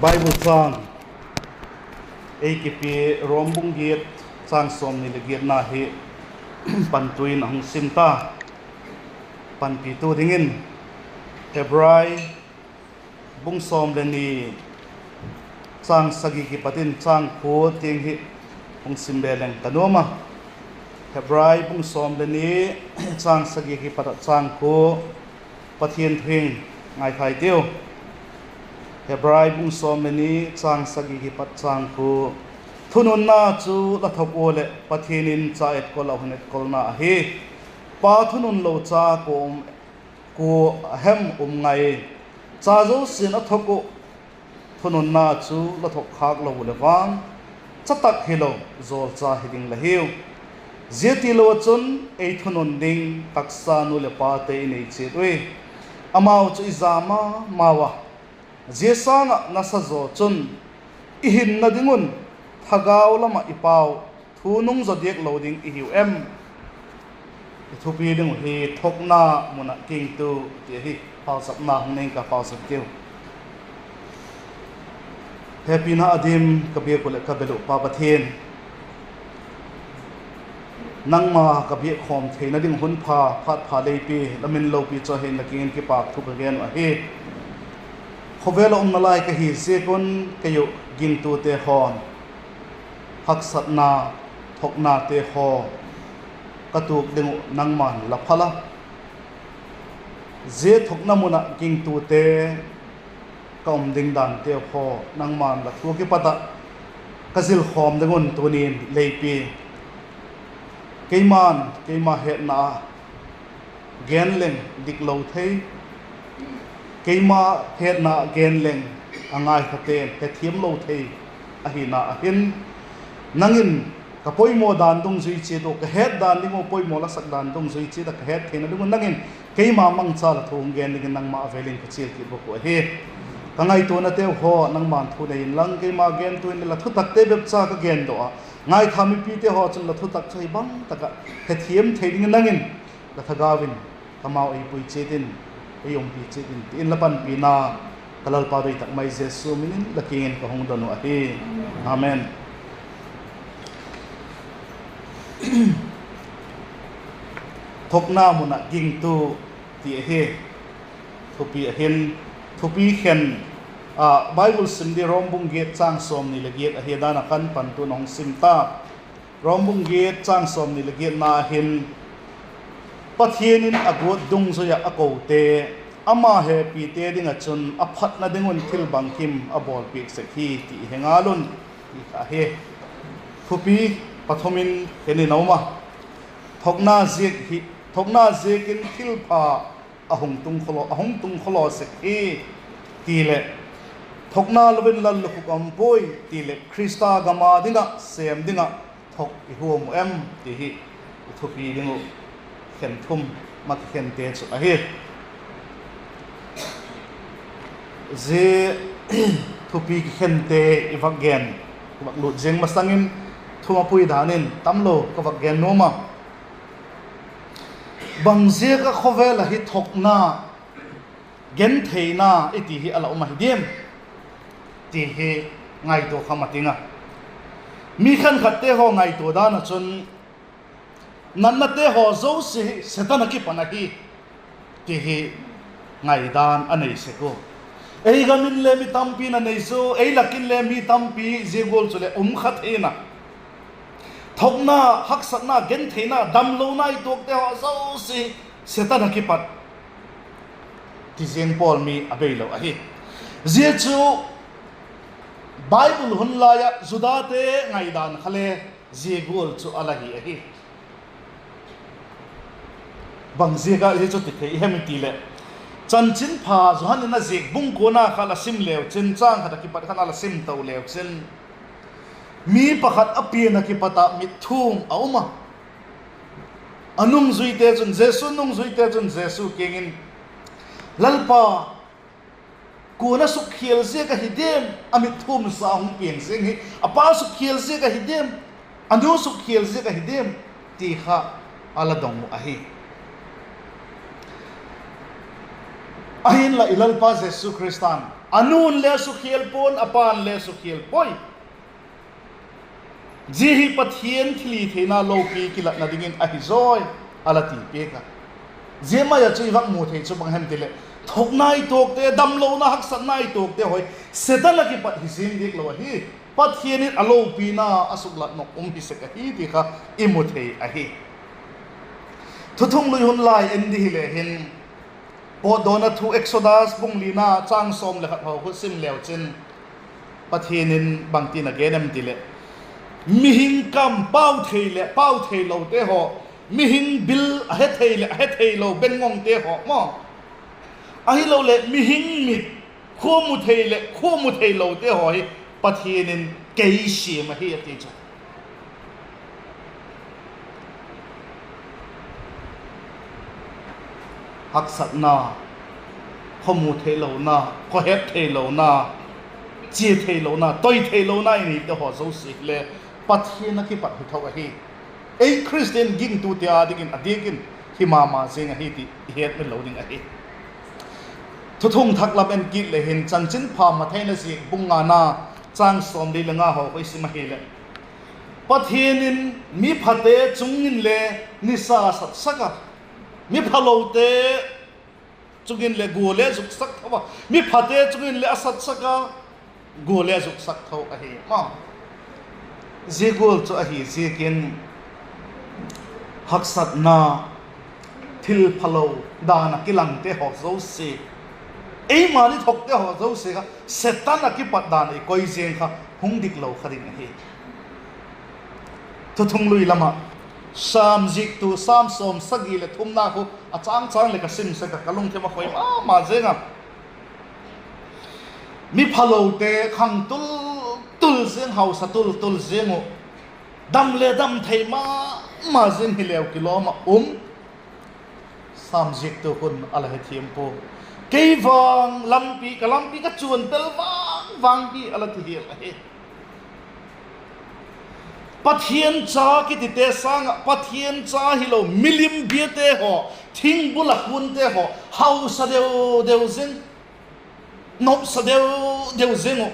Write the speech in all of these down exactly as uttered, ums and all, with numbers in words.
Bible châng ei kipia Rom bung giat châng sawmni leh giatna hi pantu in a hung sim ta. Panpitu dingin Hebrai bung sawm le ni châng sagi kipat in châng kua tiang hi hung sim be leng ka nuam a. Hebrai bung sawm le ni châng sagi kipat ah châng kua, Pathian thu hing ngaithai tiu. Hebrai bung sawm le ni châng sagi kipat châng kua. Thununna chu la thok ua leh Pathian in cha etkol a hun etkolna ahi. Pa thunun lo cha kua um, kua hem um ngai? Cha zosia'n a thok uh. Thununna chu la thok khâk lo u leh vang, cha tak hilo, zawlcha hi ding la hiu. Zia tilo ah chun ei thunun ding taksa nu leh pate i nei chiat ui. Amau chu i za ma mau a, zia sâng ah nasa zaw chun i hinna ding un thagau lam ah i pau thu nung zaw diak lo ding i hiu em? I thupi ding uh hi thokna mun ah gingtu ti ahi. Pauchapna hung nei ing ka, pauchap tiu. Hepina a dim ka biak uh leh ka bel uh Pa Pathian, nangma ka biak khawm theina ding hun pha, phat pha lei pia, la min lopi chu ahi'n la kiang in kipâk thu ka gen uh ahi. Khawvel ah um nalai ka hi ziak un kei uh gingtute haw'n haksatna, thoknate haw ka tuak ding uh nangma'n la phal a, zia thokna mun ah gingtute ka um ding danteu haw nangma'n la thu ah kipat ah ka zilkhawm ding un tuni'n lei pia. Keima'n keima hetna gen leng diklo thei, keima hetna gen leng a ngaithate'n hethiam lo thei ahina ah hin, nang in ka poimaw dan dungzui chiat uh, ka het dan ding uh, poimaw la sak dan dungzui chiat ah ka het theina ding un nang in keima mangcha la thu hung gen dingin nangma a vêl in ka chial kit bawk uh ahi. Ka ngaituanateu haw nangma'n thu nei inlang, keima gentu in la thutakte bep cha ka gendok ah, ngaitha mipite haw chun la thutak chu hi bang tak ah hethiam thei dingin nang in la thagau in kamau ei pui chiat in, ei umpi chiat in, ti in la panpina ka Lalpa doi tak mai Jesu min in la kiang in ka hung don uh ahi. Amen. Thokna mun ah gingtu ti ahi. Thupi ahin, thupi khen, a, Bible sim di Rom bung giat châng sawmni leh giat ahi dan ah khan pantu'n a hung sim ta. Rom bung giat châng sawmni leh giatna hin, Pathian in a guat dungzui ah a kote, ama hepite ding ah chun a phatna ding un thil bangkim a bawlpiak sek hi ti he ngal un, ti kha hi. Thupi pathum in khen in a um a, thokna ziak hi, thokna ziakin thilpha a hung tung khawlaw, a hung tung khawlaw sek hi, ti leh, thokna lo in lallukhuk a um puai, ti leh Khrista gam a ding ah sêm ding ah thok i huam uh em, ti hi i thupi ding uh khen thum, ma kikhente chu ahi. Zia thupi kikhente i vak gen, i vak lut ziang masang in, thum a pui dan in tamlo ka vak gen nuam a. Bangziak ah khawvel ah hi thokna, gentheina i ti hi a la um ahi diam, ti hi ngaitua kha ma ting a. Mi khenkhatte haw ngaitua dan ah chun, natnate haw zosia hi Setan a kipan ahi, ti hi ngaidan a nei sek u. Ei gam in le mi tampi'n a nei chu, ei lak in le mi tampi zia gual chuleh um kha thei in a. Thokna, haksatna, gentheina, damlona i tuakte haw zosia Setan a kipat, ti ziang pawl mi a beilo ahi. Zia chu Bible hun lai ah Judate ngaidan kha le zia gual chu a la hi ahi. Bangziak ah zia chu ti thei hem i ti leh, Chanchinpha Johan in a ziak bung kuana kha la sim leu chin, châng khat ah kipat khan a la sim to leu chin, mi pakhat a pian ah kipat ah mitthum a um a. A nungzuite chun, Jesu nungzuite chun Jesu kiang in, Lalpa, kua'n a sukkhial ziak ahi diam a mitthumsa hung piang ziang hi? A pa sukkhial ziak ahi diam, a nu sukkhial ziak ahi diam? ti kha a la dong uh ahi. Ahinla i Lalpa Jesu Khrista'n A nu'n le sukhial pua'n, a pa'n le sukhial puai. Zia hi Pathian thilhitheina lopi kilatna dingin ahi zawi, a la ti piak a. Zia mai ah chu i vak mu thei chu bang hem ti leh, thokna i tuakte, damlona haksatna i tuakte haw hi Setan ah kipat hi zing diak lo ahi. Pathian in a lopina a suklat nop um hi sek ahi ti kha i mu thei ahi. Thuthunglui hun lai en di hile hin, Pawtdawna thu Exodus bung lina châng sawm leh khat haw khu sim leu chin, Pathian in bangtin a gen em ti leh, mihing kam pau thei leh pau theilote haw, mihing bil a he thei leh a he theilo bengngongte haw maw, ahiloleh mihing mit khua mu thei leh khua mu theilote haw hi Pathian in kei siam ahi a ti chu. Haksatna, khua mu theilona, khua het theilona, chia theilona, toi theilona i neite haw zosia le Pathian ah kipat hi tho ahi. Ei Khristian gingtute â dingin a diak in hi ma ma zing ahi ti i hetmil lo ding ahi. Thuthung thak lam en kit le hin Chanchinpha Mathai na ziak bung ngana châng sawmli le nga haw khu i sim ahileh, Pathian in mi phate chung in le nisa satsak a, mi phalote chung in le gua le zuksak tho a, mi phate chung in le a satsak a, gua le zuksak tho ahi maw. Zia gual chu ahi ziakin haksatna, thil phalo dan ah kilangte haw zosia, eima ni thokte haw zosia kha Setan ah kipat dan ah i koi ziang kha hung dik lo kha ding ahi. Thuthunglui lam ah Sam ziktu Sam sawmsagi leh thumna khu a châng châng leh ka sim sek a, ka lungthim a khoi ma ma zing a. Mi phalote khang tul tul ziang, hausa tul tul ziang uh, dam le dam thei ma ma ziang hileu kilawm ah um Sam ziktu khun a la hethiam pua. Kei vang lampi, ka lampi ka chuan tel vang vang hi a la ti hial ahi. Pathian cha kitite sâng ah Pathian cha hilo milim biate haw, thingbul ah kuante haw hausa deu deu zing, nopsa deu deu zing uh.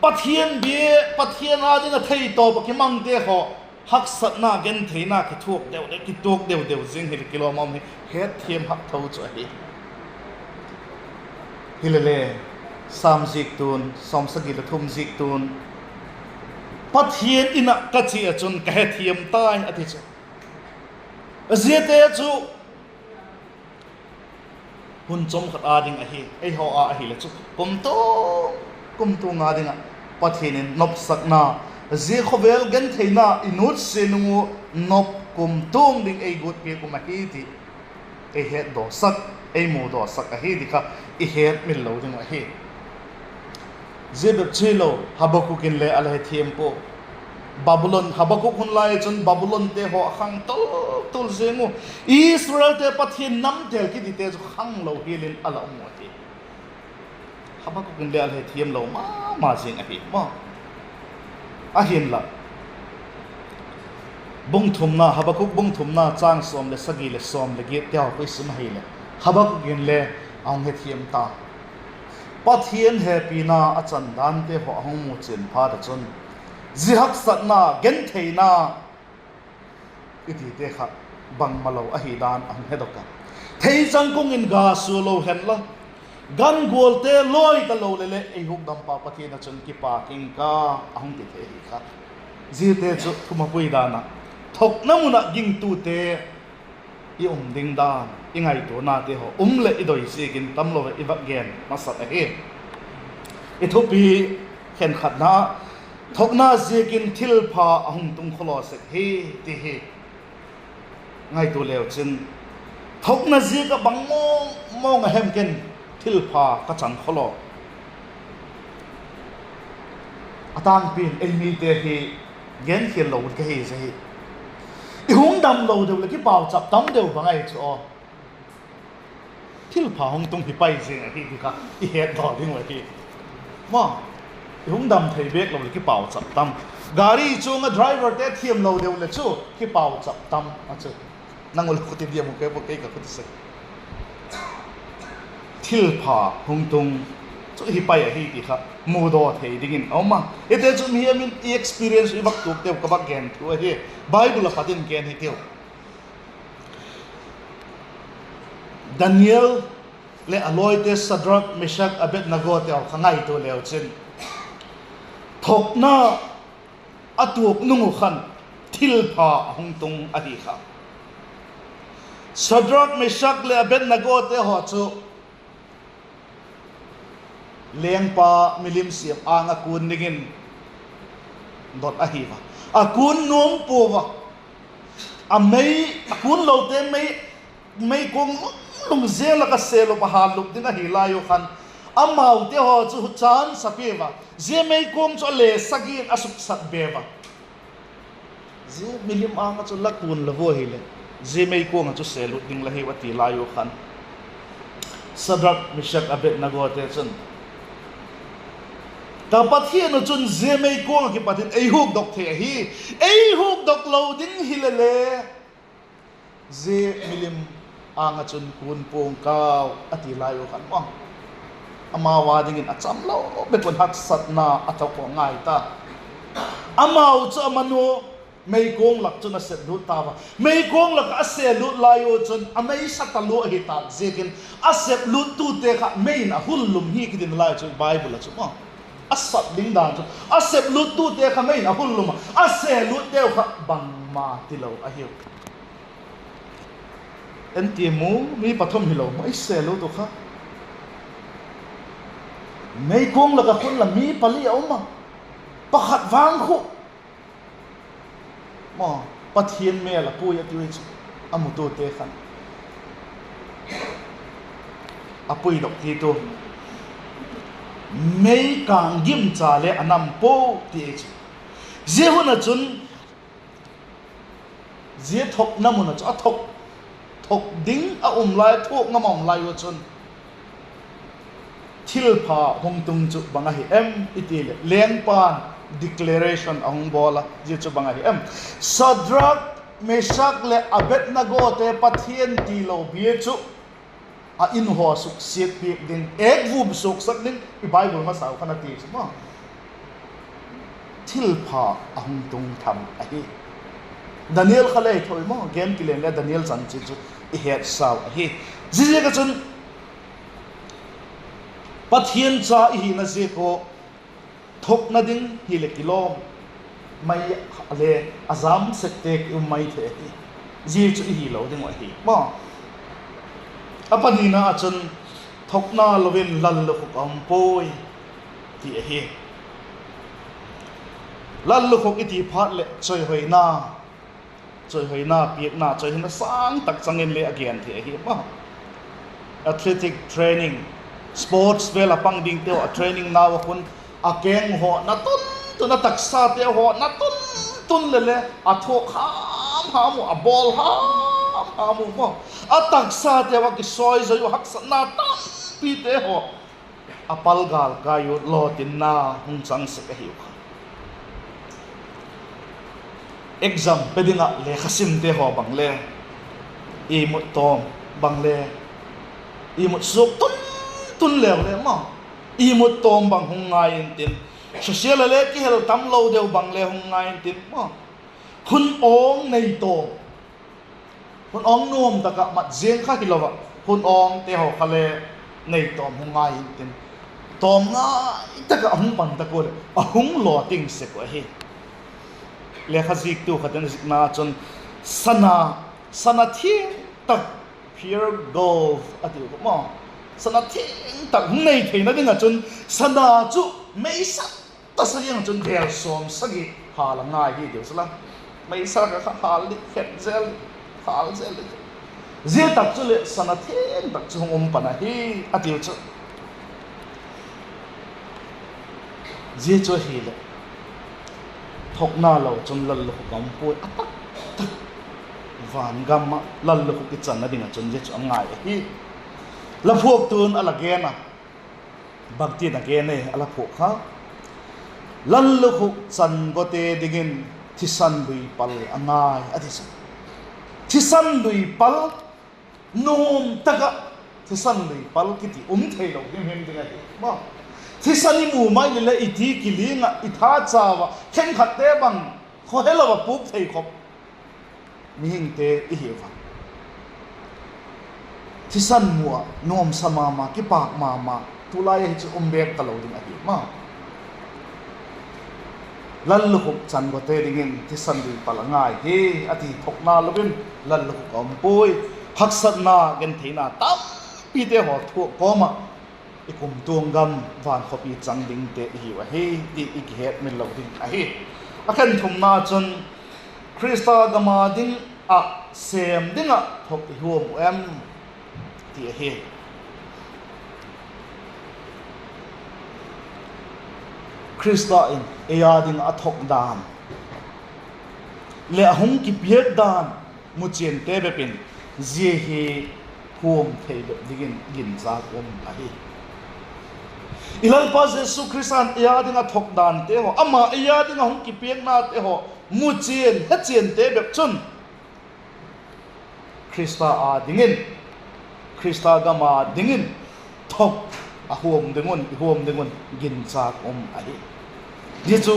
Pathian bia, Pathian â ding ah theitawp ah kimangte haw haksatna, gentheina kithuak deu deu, kituak deu deu zing hileh kilawm a um hi hetthiam hak tho chu ahi. Hilele, Sam ziktu'n, sawmsagi leh thum ziktu'n, Pathian In ah ka chia ah chun ka hethiam tai, a ti chu. Ziate chu hun chom khat â ding ahi, eihaw â ahileh chu kumtuang, kumtuang â ding ah Pathian in nopsakna, zia khawvel gentheina i nutsia nung uh nop kumtuang ding ei guat piak um ahi ti ei hetdawsak, ei mudawsak ahi ti kha i hetmil lo ding uh ahi. Zia bep chu hilo, Habakuk in le a la hethiam pua. Babulon, Habakuk hun lai chun Babulonte haw a khang tul tul zing uh. Israelte Pathian namtêl kitite chu khanglo hial in a la um uh ahi. Habakuk in le a la hethiam lo ma ma zing ahi maw. Ahinla, bung thumna, Habakuk bung thumna châng sawm leh sagi leh sawm leh giat te haw khu i sim ahileh, Habakuk in le a hung hethiam ta. Pathian hepina a chan dante haw a hung mu chian phat ah chun, zia haksatna, gentheina i tite kha bangmalo ahi dan a hung hedok a. Theichang kung in ga sua lo hen la, gan gualte lawi talo leh leh ei hukdampa Pathian ah chun kipak ing ka, a hung ti thei ahi kha. Ziate chu thumapui dan ah, thokna mun ah gingtute i um ding dan, i ngaituanate haw um leh i doi ziakin tamlo i vak gen masat ahi. I thupi khenkhatna, thokna ziakin thilpha a hung tung khawlaw sek hi, ti hi ngaitua leu chin, thokna ziak ah bang mawng mawng a hem ken thilpha ka chang khawlaw. A tângpi'n ei mite hi genkhial lo ka hi zi hi. I hung damlo deu leh kipauchap tam deu bang ahi chu aw. Thilpha hung tung hi pai zing ahi ti kha i hetdaw ding uh ahi. Ma, i hung dam thei bêk lo leh kipauchap tam. Gari chung ah driverte thiamlo deu leh chu kipauchap tam a chu. Nang u le khuti diam u, kei pua kei ka khuti sek. Thilpha hung tung, hi pai ahi ti kha mudaw thei dingin a um a. Hite chu mihem in i experience i vak tuak teu ka vak gen thu ahi. Bible a pat in gen hi tiu. Daniel leh a lawite Sadrak, Meshak, Abednego teu kha ngaitua leu chin, thokna a tuak nung uh khan thilpha a hung tung ahi kha. Sadrak, Meshak leh Abednego te haw chu lengpa milim siam âng a kun dingin dot ahi a, a kun nuam pua a. A mei, a kun lote mei, meikuang lungzeng lak ah sêl uh a hâllup ding ahi lai uh khan, amaute haw chu chance a pe ua, zia meikuang chu a le sagi in a suksat be a. Zia milim âng ah chu la kun lo ua hileh, zia meikuang ah chu sêl lut ding la hiu a ti lai uh khan, Sadrak, Meshak, Abednego te chun, ka Pathian uh chun zia meikuang ah kipat in ei hukdok thei ahi, ei hukdok lo ding hile le, zia milim âng ah chun kun pua'ng kau a ti lai uh khan, amau â dingin a cham lo bep un haksatna a thok uh ngai ta. Amau chu a man ua, meikuang lak chun a sep lut ta ua. Meikuang lak ah a sep lut lai uh chun a mei sa talua ahi tâk ziakin, a sep luttute kha mei in a hullum hi kiti nalai chu Bible ah chu maw. A sep ding dan chu, a sep luttute kha mei in a hullum a, a sep lutteu kha bangma tilo ahiu. En ti mu, mi pathum hilo maw i sep lut uh kha. Meikuang lak ah khun la mi pali a um a, pakhat vang khu maw, Pathian mêl a pui a tiu hi chu, a mutute khan a puidok hi tu, mei kâng gimcha le a nam pua ti hi chu. Zia hun ah chun, zia thokna mun ah chu a thok, thok ding a um lai, thuak ngam a um lai ua chun, thilpha hung tung chu bang ahi em i ti leh, lengpa'n declaration a hung bawl a, zia chu bang ahi em? Sadrak, Meshak leh Abednego te Pathian tilo bia chu a in haw suksiat piak ding, êkvum suaksak ding, i Bible masau khan a ti chu maw. Thilpha a hung tung tham ahi. Daniel kha le i thoi maw, gen kilen le Daniel chanchin chu i hetsau ahi. Ziaziak ah chun Pathian cha i hina ziak ua, thokna ding hileh kilawm mai a le, a jam sekte ki um mai thei ahi. Zia chu i hilo ding uh ahi maw. A panina ah chun, thokna lo in lallukhuk a um puai, ti ahi. Lallukhuk i ti phat leh chawihoina, chawihoina piakna, chawihoina sâng tak chang in le a gen thei ahi maw. Athletic training, sports vêl a pang dingte haw a training nau ah khun, a keng haw na tun tun, a taksate haw na tun tun le le, a thuak ham ham uh, a bawl ham ham uh maw, a taksate haw a kisawizoi uh, haksatna tampite haw a pal gâl kai uh, lawtinna hung chang sek ahiu kha. Exam pe ding ah lekha simte haw bang le, imut tawm bang le, imut suak tun tun leu le maw, imut tawm bang hung ngai intin, social a le kihel tam lo deu bang le hung ngai intin maw, hun awng nei tawm, hun awng nuam tak ah mat ziang kha hilo ah, hun awngte haw kha le nei tawm hung ngai intin, tawm ngai tak ah a hung pan tak ua leh a hung lawting sek uh ahi. Lekha ziktu khat in a zikna chun, sana, sana thiang tak, pure gold a tiu maw, sana thiang tak hung nei theina ding ah chun, sana chu mei sa ta sa ziang ah chun vêl sawm sagi hâl a ngai hi tiu chu la, mei sa kha hâl dik khet zel, hâl zel dik. Zia tak chu leh sana thiang tak chu hung um pan ahi, a tiu chu. Zia chu ahileh, thokna lo chun lallukhuk a um puai, a tak tak. Van gam ah lallukhuk i channa ding ah chun zia chu a ngai ahi. La phuaktu'n a la gen a, bangtin a gen e a la phuak kha, lallukhuk chanvate dingin thisan lui pal a ngai a ti chu. Thisan lui pal, nuam tak ah thisan lui pal kiti um theilo himhim ding ahi maw. Thisan i mu mai leh le i ti kiling ah, i tha chau ah, khenkhatte bang khawhelo ah pûk thei khop mihingte i hiu a. Thisan mu ah nuamsa ma ma, kipâk ma ma, tulai ahi chu um bêk talo ding ahi ma. Lallukhuk changote dingin thisan ding pal a ngai hi, a ti thokna lo in lallukhuk a um puai. Haksatna, gentheina tampite haw thuak kawm ah, i kumtuang gam van khawpi chang dingte i hiu ahi ti i kihetmil lo ding ahi. A khenthumna chun, Khrista gam â ding ah sêm ding ah thok i huam u em? ti ahi. Khrista in ei â ding ah a thok dan leh a hung kipiak dan muchiante bep in zia hi huam thei bep dingin ginchâk um ahi. I Lalpa Jesu Khrista'n ei â ding ah thok dante haw, ama ei â ding ah hung kipiaknate haw muchian, hechiante bep chun Khrista â dingin, Khrista gam â dingin thok a huam ding un, i huam ding un ginchâk um ahi. Zia chu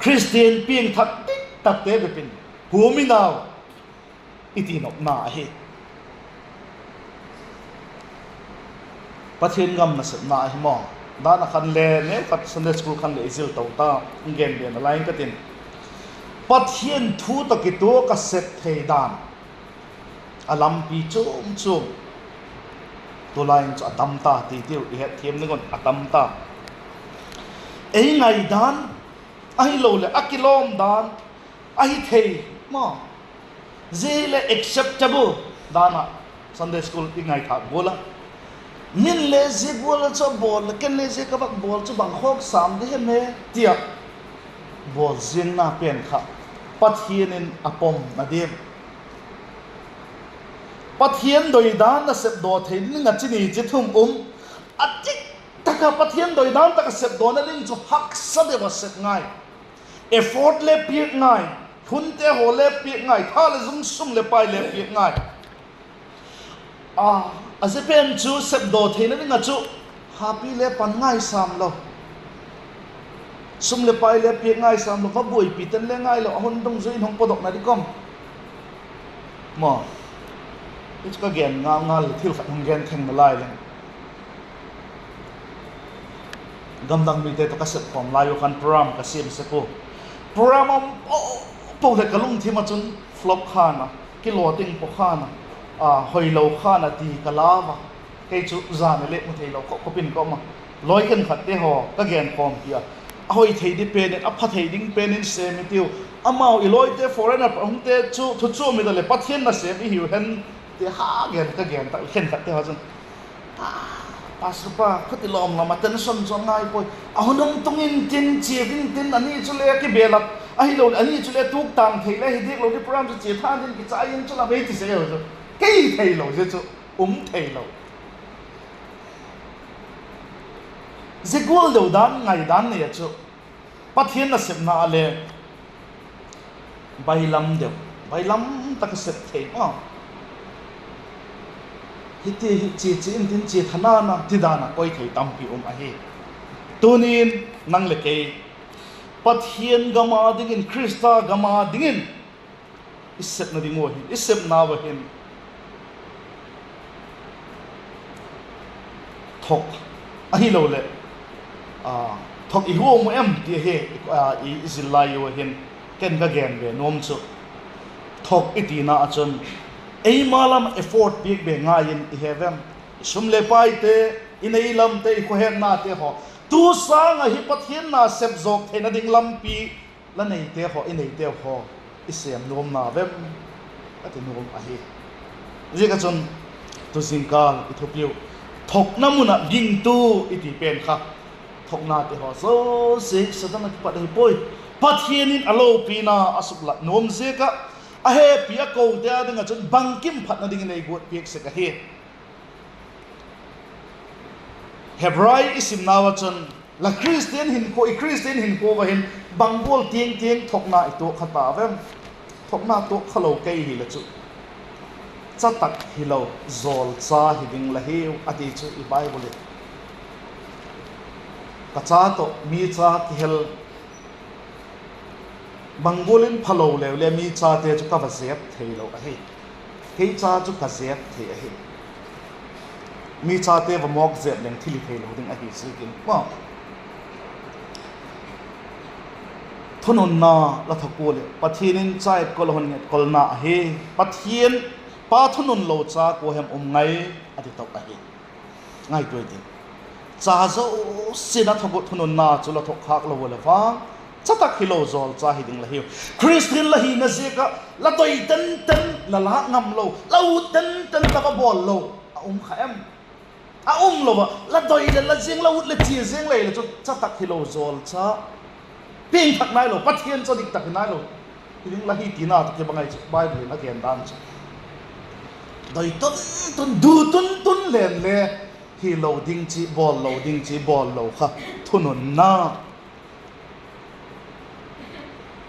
Khristian piangthak diktakte bep in huam i nau i ti nopna ahi. Pathian gam nasepna ahi maw. Dan ah khan le neukhat Sunday school khan le i zil to ta, gen den a lai ka tin. Pathian thu tawh kituak a sep thei dan a lampi chuam chuam, tulai in chu a tam ta ti tiu, i hetthiam ding un a tam ta. Ei ngaidan, ahiloleh a kilawm dan, ahi thei maw, zia leh acceptable dan ah Sunday school i ngaithâk gual a, min le zia gual a chu a bawl a, ken le zia ka vak bawl chu bang khawk sâm di hem e, ti ah bawl ziangna pen kha Pathian in a pom na diam? Pathian doidan a sepdaw thei ding ah chi ni chi thum um. A dik tak ah Pathian doidan tak a sepdawna ding chu haksa deu a sep ngai, effort le piak ngai, hunte haw le piak ngai, tha leh zung, sum leh pai le piak ngai. A, a zia pen chu sepdaw theina ding ah chu hapi le pan ngai sâm lo, sum leh pai le piak ngai sâm lo, va buaipi ten le ngai lo, a hun dungzui in hung pawdokna di kawm maw. Hi chu ka gen ngal ngal leh thil khat hung gen theng nalai leng. Gamdang mite tawh ka sep khawm lai u khan program ka siam sek u. Program um po po leh ka lungthim ah chun flop khan a, kilawting paw khan a, a, hoilo khan a ti ka lau a. Kei chu zan a le mu theilo khop khop in ka um a. Lawi khenkhatte haw ka gen khawmpi a, a hoi thei di pen in, a pha thei ding pen in sêm i tiu. Amau i lawite foreigner a hungte chu thu chuam i ta leh Pathian nasêm i hiu hen, ti ha gen ka gen tak khenkhatte haw chun, Pastor pa, khuti lawm lawm a tension chu a ngai puai. A hun um tung intin, chia intin, ani chule kibelap, ahiloleh ani chule tuktâng thei le hi diak lo di, program chu chia tha intin, kichai in chu lam ei ti sek u chu. Kei theilo zia chu, um theilo. Zia gual deu dan ngaidan nei a chu Pathian nasepna a le bailam deu, bailam tak a sep thei a. Hiti hi chia chia intin, chia tha nana ti dan a koi thei tampi um ahi. Tuni'n nang leh kei Pathian gam â dingin, Khrista gam â dingin i sepna ding ua hin, i sepna ua hin thok, ahiloleh, a, thok i huam u em ti hi, a, i zil lai ua hin ken ka gen be nuam chu, thok i tina ah chun eima lam effort piak be ngai in i he vem? I sum leh paite, i nei lamte, i khawhetnate haw, tu sâng ah hi Pathian nasep zawk theina ding lampi la neite haw, i neiteu haw, i sêm nuam na vem? ka ti nuam ahi. Ziak ah chun tu zingkâl i thupiu, thokna mun ah gingtu i ti pen kha, thoknate haw zosia Satan a kipat ahi puai. Pathian in a lopina a suklat nuam ziak ah, a hepi a kote â ding ah chun bangkim phatna dingin ei guat piak sek ahi. Hebrai i simnau ah chun, la Khristian hinkhua, i Khristian hinkhua ah hin bang gual tiang tiang thokna i tuak kha ta vem? Thokna tuak kha lo kei hile chu, cha tak hilo, jawlcha hi ding la hiu a ti chu i Bible in. Ka cha tawh mi cha kihel bang gual in phalo leu le mi chate chu ka va zêp theilo ahi. Kei cha chu ka zêp thei ahi. Mi chate va mawk zêp leng thil hi theilo ding ahi ziakin maw. Thununna la thok ua leh Pathian in cha etkol a hun etkolna ahi. Pathian, pa thunun lo cha kua hem um ngai, a ti tawk ahi. Ngaitua i ti. Cha zosia'n a thok uh thununna chu la thok khâk lo ua leh vang, cha tak hilo zawl cha hi ding la hiu. Khristian la hina ziak ah la doi tenten, la lâk ngam lo, la ut tenten, la va bawl lo a um kha em? A um lo ah, la doi leh la ziang, la ut leh chia ziang lei leh chu cha tak hilo zawl cha, piangthak nailo, Pathian chu dik tak hi nailo hi ding la hi tina tawh kibang ahi chu Bible in a gen dan chu. Doi tun tun, du tun tun len le, hilo ding chi, bawl lo ding chi, bawl lo kha thununna.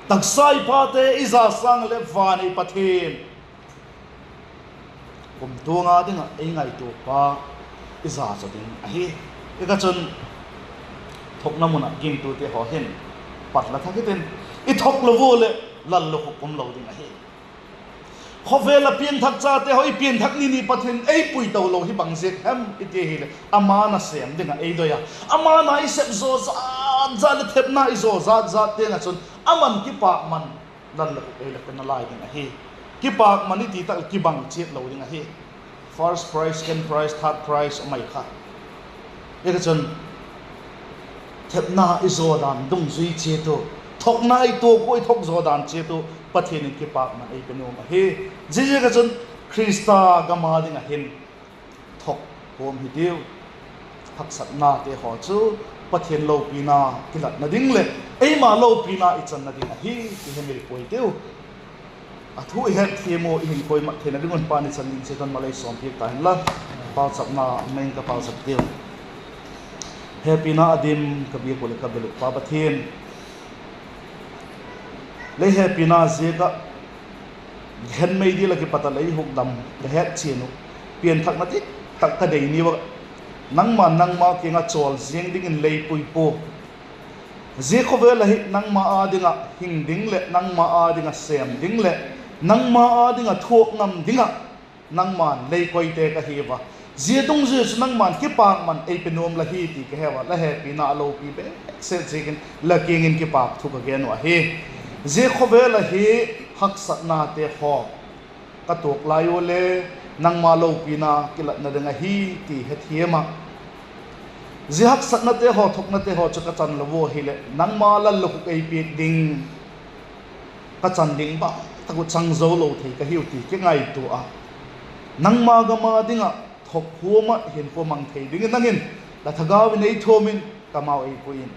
Taksa i pate i za sâng leh van i Pathian kumtuang a ding ah ei ngaitua pa i za zaw ding ahi. Ziaka chun thokna mun ah gingtute haw hin, pat la thak hitin, i thok lo ua leh lallukhup um lo ding ahi. Khawvel ah pianthak chate haw, i pianthak ni ni Pathian ei pui to lo hi bang ziak hem i ti ahileh, ama'n a sêm ding ah ei doi a. Ama'n a i sep zaw zat zat leh thepna i zaw zat zat tiang ah chun, ama'n kipâkman lallukhup ei lak na lai ding ahi. Kipâkman i ti tak leh kibang chiat lo ding ahi. First prize, second prize, third prize a mai kha. Ziaka chun thepna i zaw dan dungzui chiat u, thokna i tuak ua i thok zaw dan chiat u Pathian in kipâkman ei pe nuam ahi. Ziaziak ah chun Khrista gam a ding ah hin thok khuam hitiu. Haksatnate haw chu Pathian lopina kilatna ding leh eima lopina i channa ding ahi ti hemil puai tiu. A thu i hetthiam u, i hinkhua i mat theina ding un Pa'n i chan ding chiat un mal ei sawmpiak ta hen la. Pauchapna mai ing ka, pauchap tiu. Hepina a dim ka biak uh leh ka bel uh Pa Pathian, lei hepina ziak ah gen mei dil ah kipat ah lei hukdam ka hetchian uh, pianthakna dik tak ka dei ni ua, nangma'n nangma kiang ah chawl ziang dingin lei pui pua. Zia khawvel ah hi nangma â ding ah hing ding leh nangma â ding ah sêm ding leh nangma â ding ah thuak ngam ding ah nangma'n lei koite ka hi ua. Zia dungzui chu nangma'n kipâkman ei pe nuam la hi ti ka he ua, la hepina a lopi bêk set ziakin la kiang in kipâk thu ka gen uh ahi. Zia khawvel ah hi haksatnate haw ka tuak lai ua le nangma lopina kilatna ding ahi ti hethiam ah, zia haksatnate haw, thoknate haw chu ka chan lo ua hileh nangma lallukhup ei piak ding, ka chan ding bang tak uh chang zo lo thei ka hiu ti kingaitua a, nangma gam a ding ah thok khuam ah hinkhua mang thei dingin nang in la thagau in ei thuam in, ka mau ei pui in,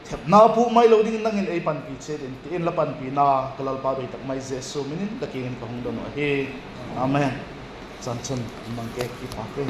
thepna puk mai lo dingin nang in ei panpi chiat in, ti in la panpina ka Lalpa doi tak mai Jesu min in la kiang in ka hung don uh ahi. Amen. Chan chun mang ke, kipâk e.